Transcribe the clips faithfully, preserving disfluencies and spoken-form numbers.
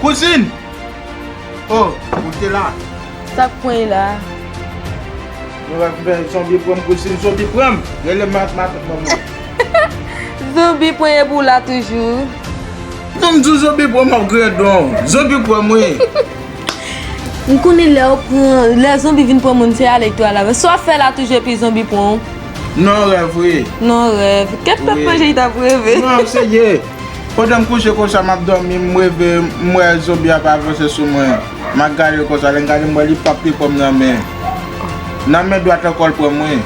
Kouzin! Oh, ou te la? Sa k pran la? Mwen wè fè zonbi pran m, kouzin, zonbi pran m. Rele mat, mat, manman. Zonbi pran epi w la toujou. Non, m di w zonbi pran m, ap grandon. Zonbi pran m, wi. M konnen lè w pran, lè zonbi vin pran moun, se ale k tou al avè l. Sa w fè la toujou epi zonbi pran w? Non, rèv, wi. Non, rèv. Kèt tèt manje, li t ap reve. Non, serye. Pandan m kouche konsa, m ap dòmi, m reve, m wè zonbi ap avanse sou mwen. M ap gade l konsa, lè m gade, m wè li p ap li pran m nan men. Nan men dwat ankò l pran mwen.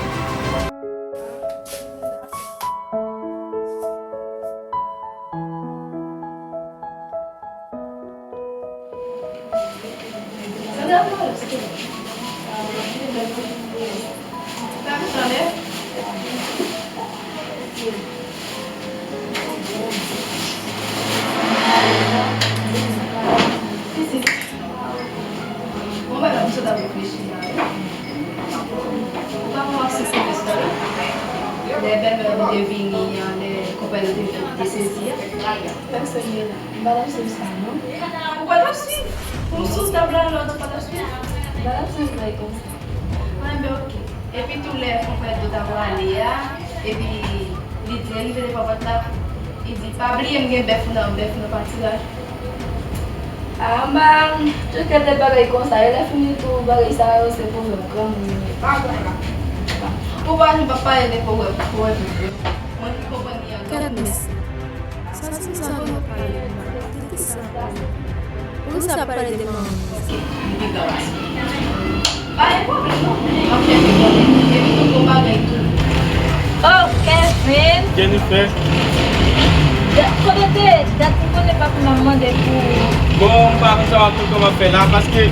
Bon, bagay, m sot ap reflechi la, wi. Ou pa konn wè se semèstè la? Lè bèlmè li te vini an, lè konpè li te, te sezi a. Pèsonn gen la. M pa t ap swiv sa, non. Ou pa t ap swiv? Pou m sou tab la, lòt ou pa t ap swiv? M pa t ap swiv bagay konsa. Mwen, ben, oke. Epi tou lè konpè do ta prale a, epi li di, li rive devan pòt la, li di, "Pa bliye m gen bèf nan, bèf nan patiraj." A, m pa tcheke de bagay konsa, e lè fini tou, bagay sa yo se pwovèb granmoun yo. Pa konsa. Ou pa janm p ap pale de pwovèb, pwovèb yo. Mwen ki konprann li an granmoun. Kèt mesye. Sa ti sa w ap pale la? De kisa w ap pale? Poukisa w ap pale de manman m? Li pi gran pase m. Pa gen pwoblèm non. M ap chèche konnen. Epi tout bon bagay tou. Oh, Kevin! Jennifer! Dat, kote w te ye? Dat m konnen pa pou m ap mande pou ou. Bon, m pa konn sa w ap fè, kòman fè la, paske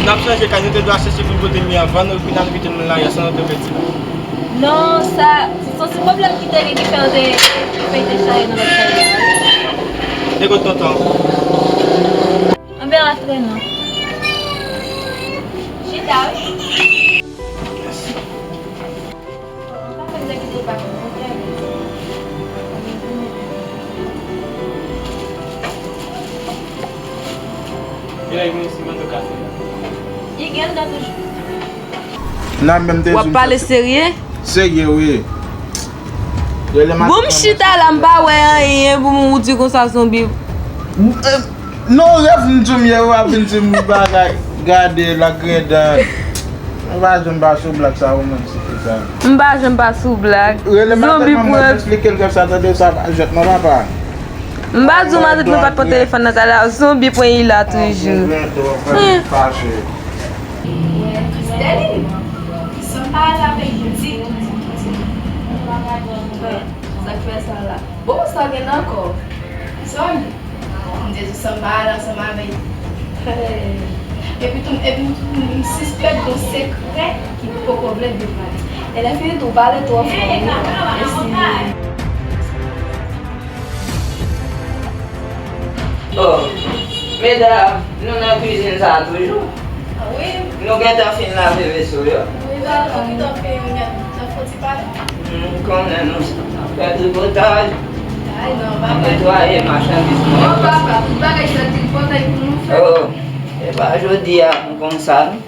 n ap chanje kay, nou te dwe chèche pou kote m ye anvan, nou vin al kite m la, san nou te pèdi. Non, sa, se yon ti pwoblèm ki te gen ki fè nou te, ki fè te chaje nan lòt kay la. E kot tonton? Anben, antre non. Chita, wi. Mèsi. Li gen anndan toujou. Nan menm te. W ap pale serye? Serye, wi. Bon, m chita la, m pa wè anyen pou m ou di konsa zonbi. Non, rèv m di w m ye, w ap vin di m bagay. Gade, la grendan. M pa janm pa sou blag sa, ou menm, se ki sa. M pa janm pa sou blag. Rele madanm nan, mwen eksplike l konsa, tande, sa pa jwèt non, papa. M pa di w madanm nan pa t pran telefòn nan talè a, zonbi pran li la toujou. Christeline, sanm pa al avèk ditou, ditou, ditou. Sa k fè sa la? Bon, sa gen ankò. Sòl, m te di sanm pa al ansanm avèk. Epi tou, epi tou, m sispèk gon sekrè ki poko vle devwale. E lè fini tou, pale twò fò, wi. Mèsi. Oh, medam, nou nan kwizin sa a toujou? Wi. Nou gentan fin lave veso yo? Wi, papa, nou t ap fè yon, yon, yon fon ti pale. M konnen nou sa ap fè tripotay. Ay, non, papa. Netwaye machandiz mwen. Oh, papa, tout bagay sa tripotay pou nou fè. Oh, e pa jodi a nou konn sa, non.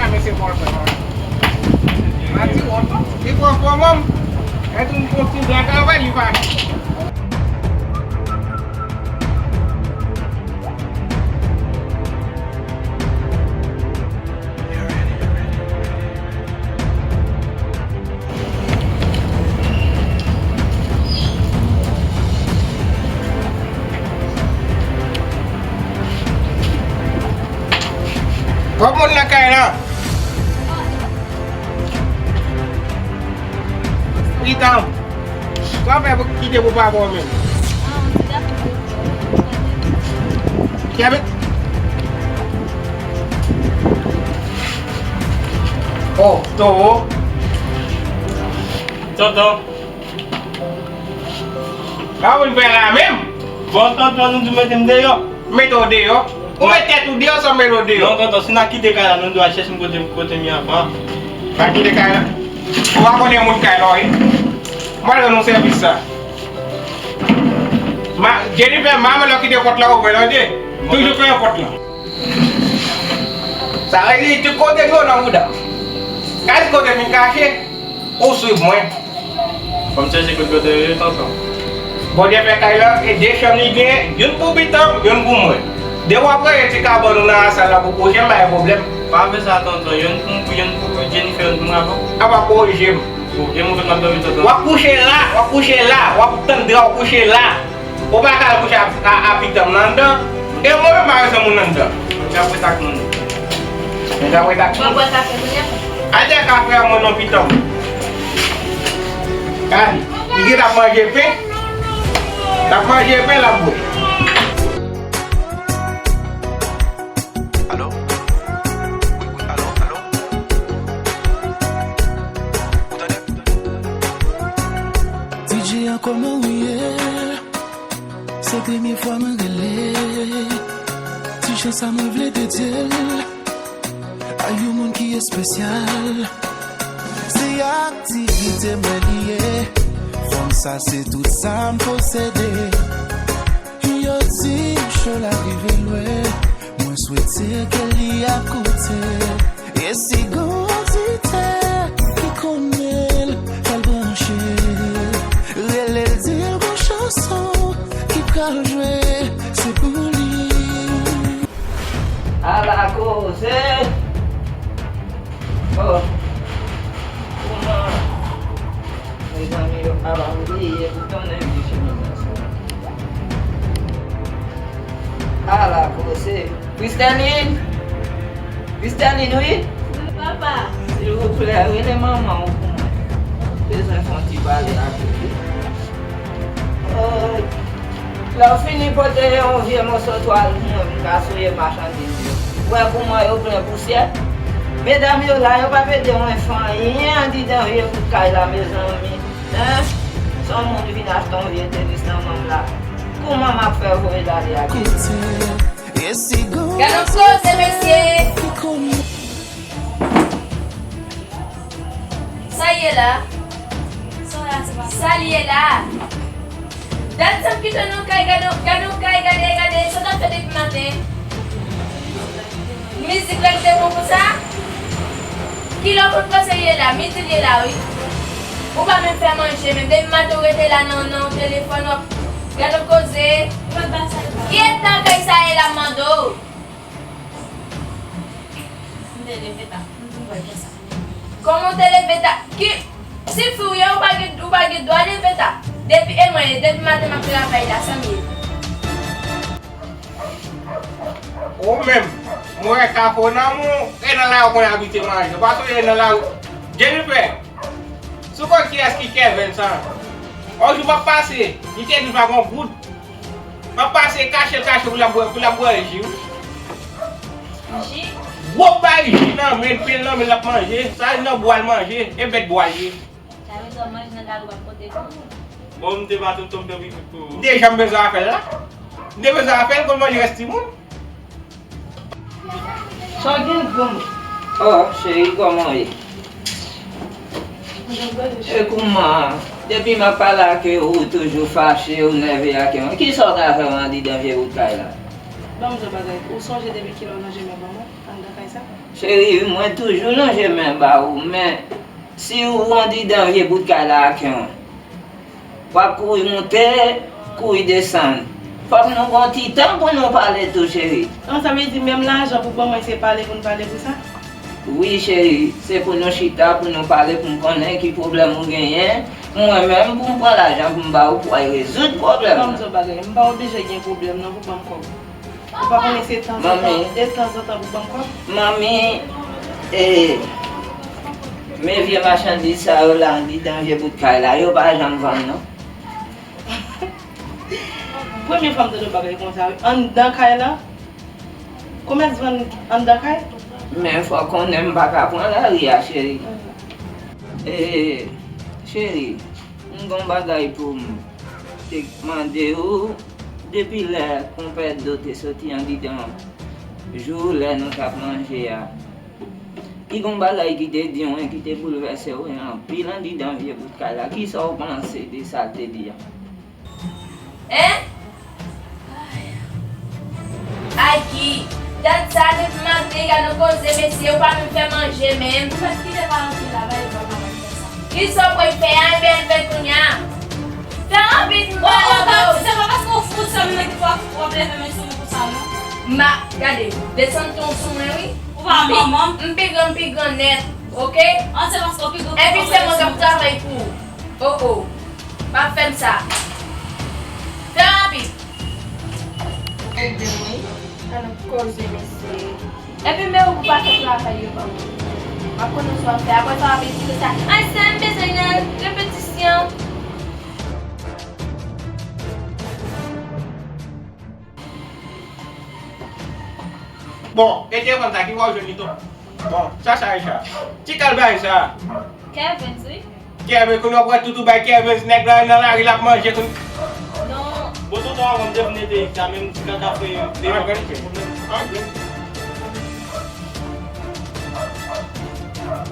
Sa mesye pran fè, man. Mati wòl non. Li pran fò, man. Mèt ou kontinye travay, li pa. Kòm moun nan kay la. Pita. Sa w fè pou kite pou papa w menm? Kèbèt. Oh, towo. Tonton. Sa w vin fè la menm? Bon, tonton, nou di w mete m deyò. Mete w deyò? Ou met tèt ou deyò san m mete w deyò? Non, tonton, si n a kite kay la, nou dwe al chèche m kote, kote m ye anvan. Pa kite kay la. Ou pa konnen moun kay la, wi. Mwen rann ou sèvis sa. Ma, Jennifer, manman lè w kite pòt la ouvè, tande? Toujou fè yon pòt la. Sa vle di, tout kote dlo nan bouda. Gad kote m vin kache. Ou swiv mwen. Fò m chèche kote kote yo ye, tonton. Bondye fè kay la, e de chanm li gen, youn pou pitan m, youn pou mwen. Depi w ap raye ti kabann ou nan lasal la pou kouche, m pa gen pwoblèm. Pa fè sa, tonton. Youn pou, youn pou Jennifer, youn pou mwen, bon. A pa korije m. Bon, e mwen menm m ap dòmi, tonton. W ap kouche la, w ap kouche la, w ap tann dra w kouche la. Ou pa ka al kouche a, a, a pitan m nan anndan. E mwen menm pa bezwen moun anndan. Mwen ka pwet ak moun. Mwen ka pwet ak moun. Mwen bwè kafe kounye a. Al fè kafe a mwen non pitan m. Gade, li gentan ap manje pen. L ap manje pen, l ap bwè. Alo? Wi, wi, alo, alo? Ou tande? D J a, kòman ou ye? Se premye fwa mwen rele. Ti jan sa mwen vle dedye l a yon moun ki espesyal. Se aktivite mwen li ye. Fanm sa se tout sa m posede. Yo di cho la rive lwen. Mwen swete ke li ap koute. E si gon oditè ki konnen l, fè l branche. Rele l, di l gon chanson ki pral jwe, se pou li. Ala koze! Oh! Kouman? Mezanmi, yo pa bliye pou tounen vye chemiz sa. Ala koze! Christeline! Christeline, wi? Wi, papa. Silvouplè, rele manman w pou mwen. Bezwen fè yon ti pale ak ou, wi. Oh, lè w fini pote yon vye moso twal pou mwen, pou m ka souye machandiz yo. Ou wè kouman yo plen pousyè? Medam yo la, yo p ap ede mwen fè anyen andidan vye bout kay la, mezanmi. Hein? Se yon moun vin achte yon vye tenis nan men m la. Kouman m ap fè voye l ale a Beni? Gade yon koze, mesye! Sa l ye la? Sa l ye la? Dat sa m kite nan kay, gade, gade yon kay, gade, gade, sa w t ap fè depi maten? Mizik la ki te bon pou sa? Kilè w konn panse l ye la? Midi l ye la, wi. Ou pa menm fè manje, menm depi maten w rete la nan, nan telefòn, w ap gade yon koze. Ki eta kay sa ye la, m mande w? M te leve ta. M te wè konsa. Kòman w te leve ta? Ki, si fi w ye, ou pa gen, ou pa gen dwa leve ta. Depi, e mwen, depi maten m ap travay la, sa m ye? Ou menm, mwen wè kafe w nan men w, e nan lari w konn abitye manje. Ou pa sonje nan lari w. Jennifer, si w konn kiyès ki Kevin sa? On jou m ap pase, li te di l pa gen goud. M ap pase kache l kache pou l ap bwè, pou l ap bwè ji, wi. Ji? Gwo bay ji nan men l, pil nan men l ap manje. Sa nan bwa l manje, e bèt bwa l ye. Sa vle di w ap manje nan kado w ap pote pou ou? Bon, m te pa tonton m fè pitit pou ou. M te janm bezwen afè l la. M te bezwen afè l, konn manje rès timoun. Sa w gen granm? Oh, cheri, kòman w ye? E kouman? Depi m ap pale ak ou, ou toujou fache, ou nève ak mwen. Kisa w ka fè m andidan vye bout kay la? Ban m di w bagay. Ou sonje depi kilè w lonje men ban mwen anndan kay sa? Cheri, mwen toujou lonje men ba ou, men si ou andidan vye bout kay la ak mwen, w ap kouri monte, kouri desann. Fòk nou gon ti tan pou nou pale tou, cheri. An, sa vle di menm lajan pou ban mwen, se pale pou n pale pou sa? Wi, cheri, se pou nou chita, pou nou pale, pou m konnen ki pwoblèm ou genyen. Mwen menm, pou m pran lajan pou m ba ou, pou w al rezoud pwoblèm nan. Ban m di w bagay, m pa oblije gen pwoblèm nan pou ban m kòb. Ou pa konnen se tanzantan, e tanzantan pou ban m kòb? Manmi, e, men vye machandiz sa yo la andidan vye bout kay la, yo pa janm vann non. Premye fwa m tande yon bagay konsa, wi. Anndan kay la? Komès vann anndan kay? Men fò w konnen m pa ka pran lari a, cheri. E, Cheri, m gon bagay pou m te mande ou depi lè konpè Do te soti andidan jou lè nou t ap manje a. Li gon bagay ki te di w ki te boulvèse w anpil andidan vye bout kay la. Kisa w panse de sa l te di a? Hein? Ay, ki, gad sa, depi maten, gad yon koze, mesye, ou pa menm fè manje menm. Ou mèt kite pa anpil la, bay, bay, bay, bay, fè sa. Kisa w pral fè a, ebyen, al fè kounye a. Fè rapid, m pa nan do. Se pa paske w fout sa, m nan ki w ap, w ap leve men sou mwen konsa, non. Ma, gade, desann ton sou mwen, wi. Ou pa manman m. M pi gran, m pi gran nèt, oke? An, se paske w pi gran. Epi se mwen k ap travay pou ou. Oh, oh. Pa fè m sa. Fè rapid. Ede m, wi. Ann koze, mesye. Epi men ou pou pa fè travay yo ban mwen. M ap konnen sa w ap fè. Apre sa, w ap esplike sa. Ay, sa m bezwen nan repetisyon. Bon, e telefòn sa, ki bò w jwenn li tou? Bon, sa, sa, e sa. Ti kal bagay sa. Kevens, wi. Kevens, kounye w ap wè toutou bay Kevens, nèg la nan lari, l ap manje kounye. Non. Bon, tonton, avan m te vin ede sa, menm ti kaka fè yo. Ah, gade. Ah, gade.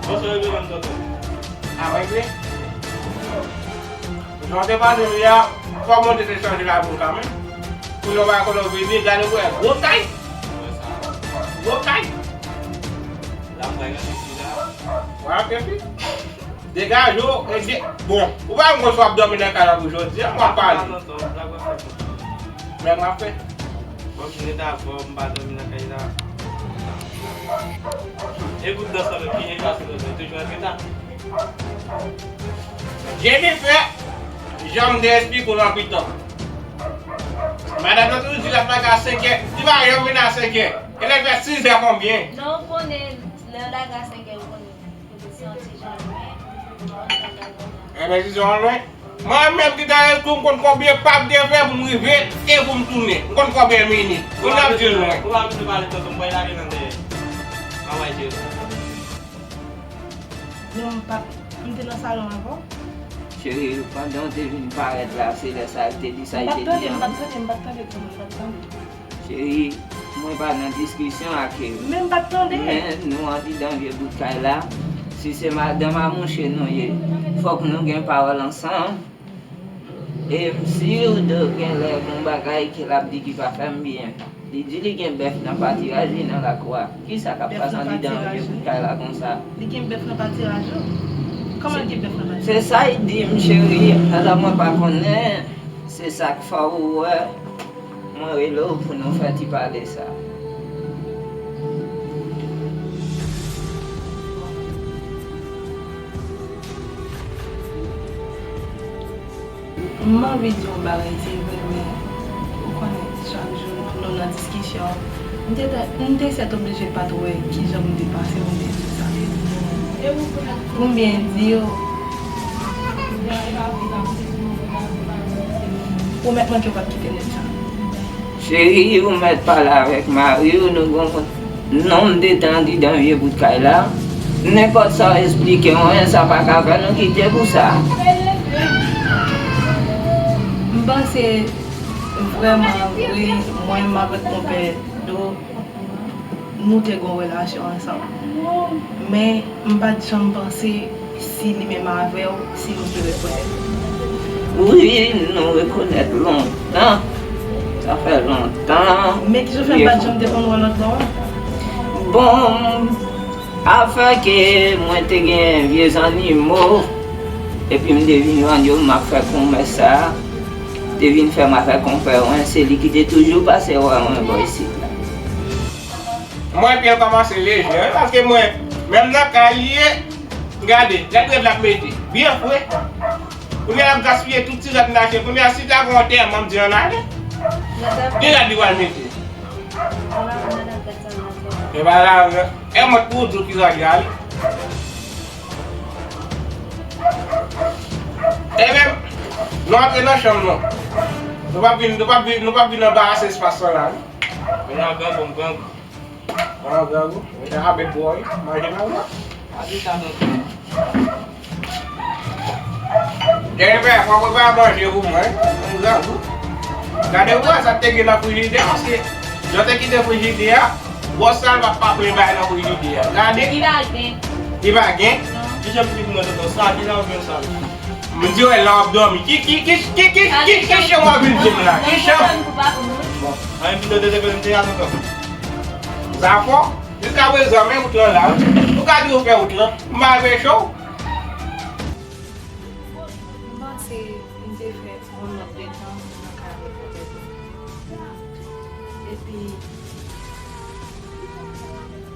Bon, sa yo menm, tonton. Ah, mwen vle. Jan w te pale m ye a, kòman w te chanje lavi w kanmenm? Pou nou pa konnen w vini, gade w wè gwo kay. Gwo kay. La m pral gade fi la. Wè, anpil fi. Degaje w, e de-, bon, ou pa menm konn si w ap dòmi nan kay la pou jodi a, m ap pale. Men m ap fè. Bon, m rete avè w, m pa dòmi nan kay la. E bout dan sa menm, ki efase nan men, toujou an reta. Jennifer, jan m te esplike w nan mitan. Madanm nan toujou di l ap lage a senk è, li pa janm vin a senk è. E lè l fè sis è konbyen? Non, ou konnen, lè l lage a senk è, ou konnen, kote se yon ti jan lwen, ou konn pa lage la. Enben, si se yon lwen, mwen menm ki ta rete tou, m konn konbyen pa m te fè pou m rive e pou m tounen. M konn konbyen minit. Kounye a m di l lwen. Ou pa bezwen pale tankou m pral lage nan dèyè. Anmwey Jezi. Non, m pa, m te nan salon avè w. Cheri, pandan w te vin parèt la, se lè sa l te di sa l te di an. M pa t tande, m pa t tande, m pa t tande, m pa t tande. Cheri, mwen pa nan diskisyon ak ou. Men m pa t tande. Men nou andidan vye bout kay la. Si se madanm a mouche nou ye, fòk nou gen pawòl ansanm. E m si w dwe gen lè gen yon bagay ke l ap di ki pa fè m byen. Li di li gen bèf nan patiraj li nan lakou a. Kisa k ap pase andidan vye bout kay la konsa? Li gen bèf nan patiraj ou? Kòman l gen bèf nan patiraj? Se sa l di m, cheri. Alò mwen pa konnen. Se sa k fè w wè mwen rele w pou nou fè ti pale sa. M anvi di yon bagay, se vre, men ou konnen, chak jou nou nan diskisyon. M te, m te sètoblije pa t wè kijan m te pase, m te di sa. Pou m byen di w, pwomèt mwen ke w p ap kite nèg sa. Cheri, ou mèt pale avèk mari w, nou gon nonm de tan andidan vye bout kay la. Nenpòt sa w esplike mwen, sa pa ka fè nou kite pou sa. M panse vrèman vre, mwen menm avèk konpè Do, nou te gen yon relasyon ansanm. Men, m pa t janm panse si li menm avè w, si nou te rekonèt. Wi, nou rekonèt lontan. Sa fè lontan. Men kijan w fè m pa t janm te konn wè lòt bò a? Bon, afè ke mwen te gen vye zannimo, epi m te vin vann yo, m ap fè konmès sa a. Te vin fè m afè konpè mwen, se li ki te toujou pase wè mwen bò isit la. Mwen pye l kòmanse lejè, wi, paske mwen, menm nan kay li ye, gade, lè l ret l ap mete, byen fre. Kounye a l ap gaspiye tout ti rad m te achte. Kounye a, si ta gen yon antèman, m di ann ale. Ki rad li pral mete? E pa la, e mwen k pou di w ki rad li ale. Ebyen, nou antre nan chanm nou. Nou p ap vin, nou p ap vin, nou p ap vin anbarase espas lan la, non. Mwen nan grangou, m grangou. Mwen nan grangou, mwen te abèt bwè, wi. Manje nan mwen. Pa di sa non. Jennifer, fò w prepare manje pou mwen, wi. M grangou. Gade pou wè sa k te gen nan frijidè, paske jan w te kite frijidè a, bòs sa l p ap pa plen bagay nan frijidè a. Gade. Li pa gen. Li pa gen? Non. Ki jan m di pou mwen, tonton, sa ki nan men sa? M di wè la w ap dòmi. Ki, ki, ki, ki, ki, ki, ki chanm w ap vin di m la? Ki chanm? Bon, anyen m vin tande de kote m te a, tonton. Zafò, jiskaprezan, men wout lan la, wi. Ou ka di w fè wout lan. M pa vle cho. M panse m te fè yon nòt de tan nan kay avèk Kòmèdo. Epi,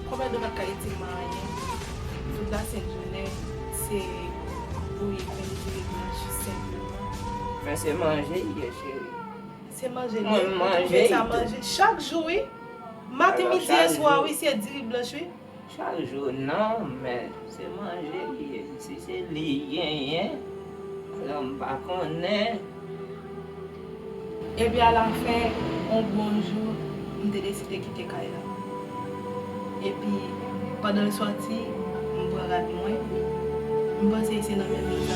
Kòmèdo pa t ka itil mwen anyen. Tout lasent jounen, se bouyi pen, diri blanch, senpleman. Men se manje l ye, cheri. Se manje l ye. Mwen manje. Sa manje. Chak jou, wi. Maten, midi e swa, wi, se diri blanch, wi. Chak jou, non, men se manje li ye. Si se li genyen, alò m pa konnen. Epi alafen, yon bon jou, m te deside kite kay la. Epi, pandan l sòti, m pran rad mwen. M panse se nan menm jou sa.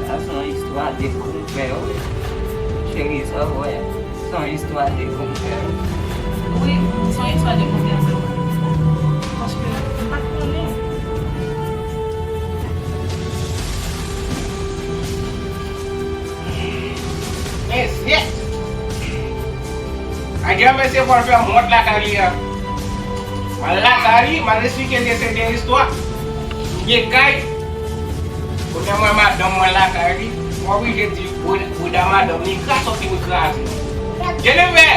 Sa se yon istwa de konpè, wi. Cheri, sa w wè, se yon istwa de konpè, wi. Wi, se yon istwa de konpè, vre. Paske m pa t konnen. Mesye! Ajan mesye Pòl fè m wont lakay li a. Mwen lakay li, m al esplike l de seri de istwa. M gen kay. Kounye a mwen madanm mwen lakay li. Mwen oblije di bouda madanm li kraze sòti pou kraze. Jennifer!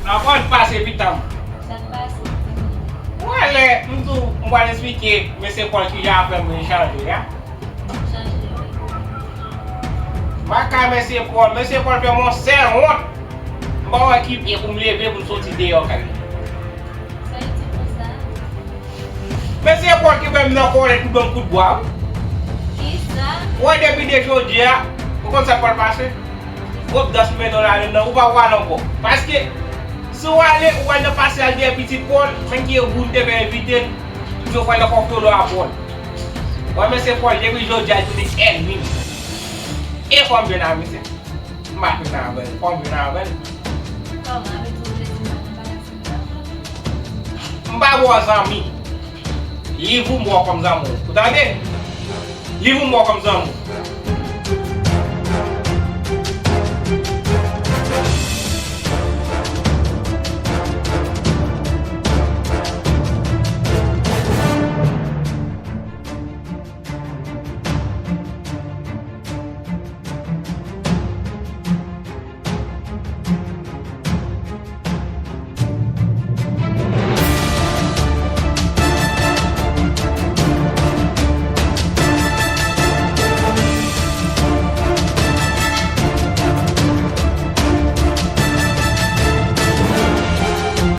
Avan n pase pitan. Sa k pase? Mwen lè m di w m pral esplike mesye Pòl kijan afè m vin chanje a. Chanje, wi. M pa ka mesye Pòl. Mesye Pòl fè m yon sèl wont. M pa wè ki pye pou m leve pou m soti deyò kay li. Sa w di konsa? Mesye Pòl ki wè m nan kòlèt pou ban m kout bwa, wi. Kisa? Ou wè depi de jodi a, ou konn sa k pral pase? Gwòp dans mete w ladann nan, ou pa pral ankò. Paske, si w ale, ou pral nan pase al dèyè pitit Pòl, menm ki e gou m te fè envite l, yo pral nan konfyolo a Pòl. Ou wè mesye Pòl, depi jodi a, l tounen ènmi m. E fò m jwenn avè misye. M pa jwenn avè l, fò m jwenn avè l. Kòman, avè tou, ou vle di m pa nan bagay sa? M pa ba w zanmi. Liv ou m ba w kòm zanmi w. Ou tande? Liv ou m ba w kòm zanmi w.